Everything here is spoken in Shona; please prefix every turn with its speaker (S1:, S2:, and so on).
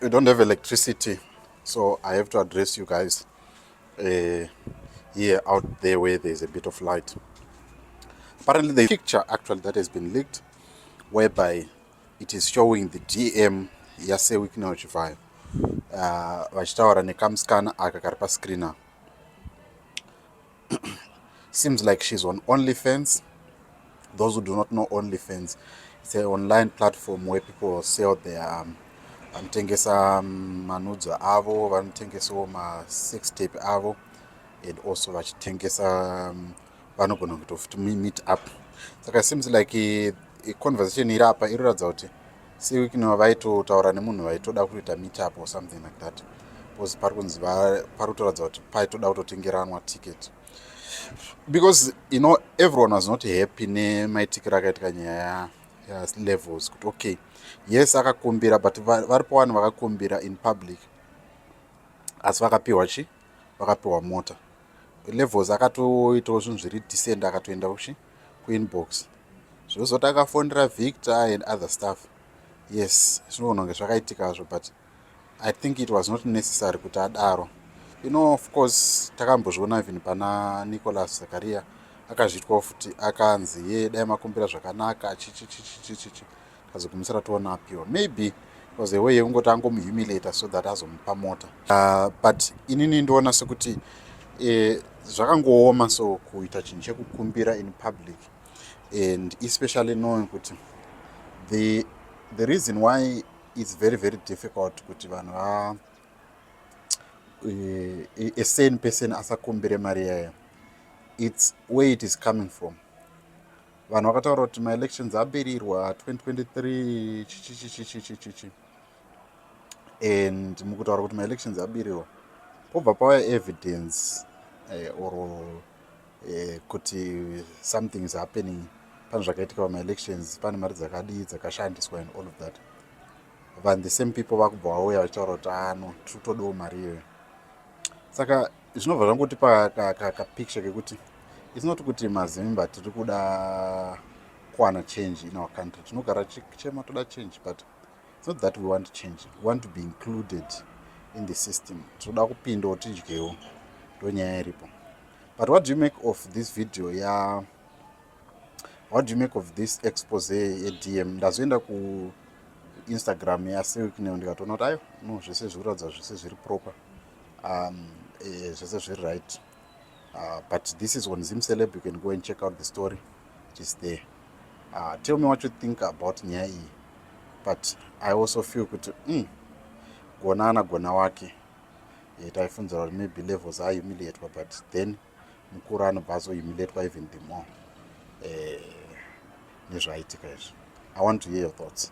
S1: We don't have electricity, so I have to address you guys here out there where there's a bit of light. Apparently the picture actually that has been leaked, whereby it is showing the DM yaSir Wicknell Chivayo vachitaura nekamusikana aka kari pascreen apa. Seems like she's on OnlyFans. Those who do not know OnlyFans, it's an online platform where people sell their vanotengesa manudes avo, vanotengesawo masex tape avo and also vachitengesa vanogona kuita futi meet up. Saka seems like conversation iri apa iri kuratidza kuti Sir Wicknell vaitotaura nemunhu vaitoda kuita meet up or something like that, because pari kunzi pari kutoratidza kuti paitoda kutotengeranwa ticket, because everyone was not happy nemaitikiro akaitika nyaya yalevels, kuti okay, yes, akakumbira, but varipo vanhu vakakumbira in public asi vakapiwa chi vakapiwa mota. Levels akatoitawo zvinhu zviri decent, akatoenda kuchi kuinbox, zvozoti akafonera Victor and other stuff. Yes, zvinogona kunge zvakaitikazvo, but I think it was not necessary kuti adaro. Of course takambozviona even pana Nicholas Zakaria, akazviitwawo futi, akanzi ye dai makumbira zvakanaka, chichichichichichi, tazogumisira toona apiwa. Maybe was a way yekungoti angomuhumiliata so that azomupa mota. But inini ndoona sekuti zvakangooma so kuita chinhu chekukumbira in public, and especially knowing kuti the reason why it's very, very difficult kuti vanhu va a sane person asakumbire mari yayo, it's where it is coming from. Vanhu vakataura kuti maelections abirirwa 2023, chichichichichichichi, and mukutaura kuti maelections abirirwa pobva pauya evidence or kuti something is happening, pane zvakaitika pamaelections, pane mari dzakadii dzakashandiswa and all of that. Vanhu, the same people, vakubva vauya vachitaura kuti ano ah, tiri kutodawo mari iyoyo. Saka zvinobva zvangotipa kapicture kekuti it's not kuti maZimba tiri kuda kuwana change in our country. Tinogara chema toda change, but it's not that we want change. We want to be included in the system. Tinoda kupindawo tidyewo, ndo nyaya iripo. But what do you make of this video ya what do you make of this expose yeDM? Ndazoenda kuInstagram yaSir Wicknell ndikatoona kuti ayo no, zvese zviri kuratidza zvese zviri proper, zvese zviri right. But this is on Zimceleb. You can go and check out the story, it is there. Tell me what you think about nyaya iyi. But I also feel kuti gona ana gona wake. Taifunzira kuti maybe Levels ahumiliatwa, but then mukuru anobva azohumiliatwa even the more nezvaitika izvi. I want to hear your thoughts.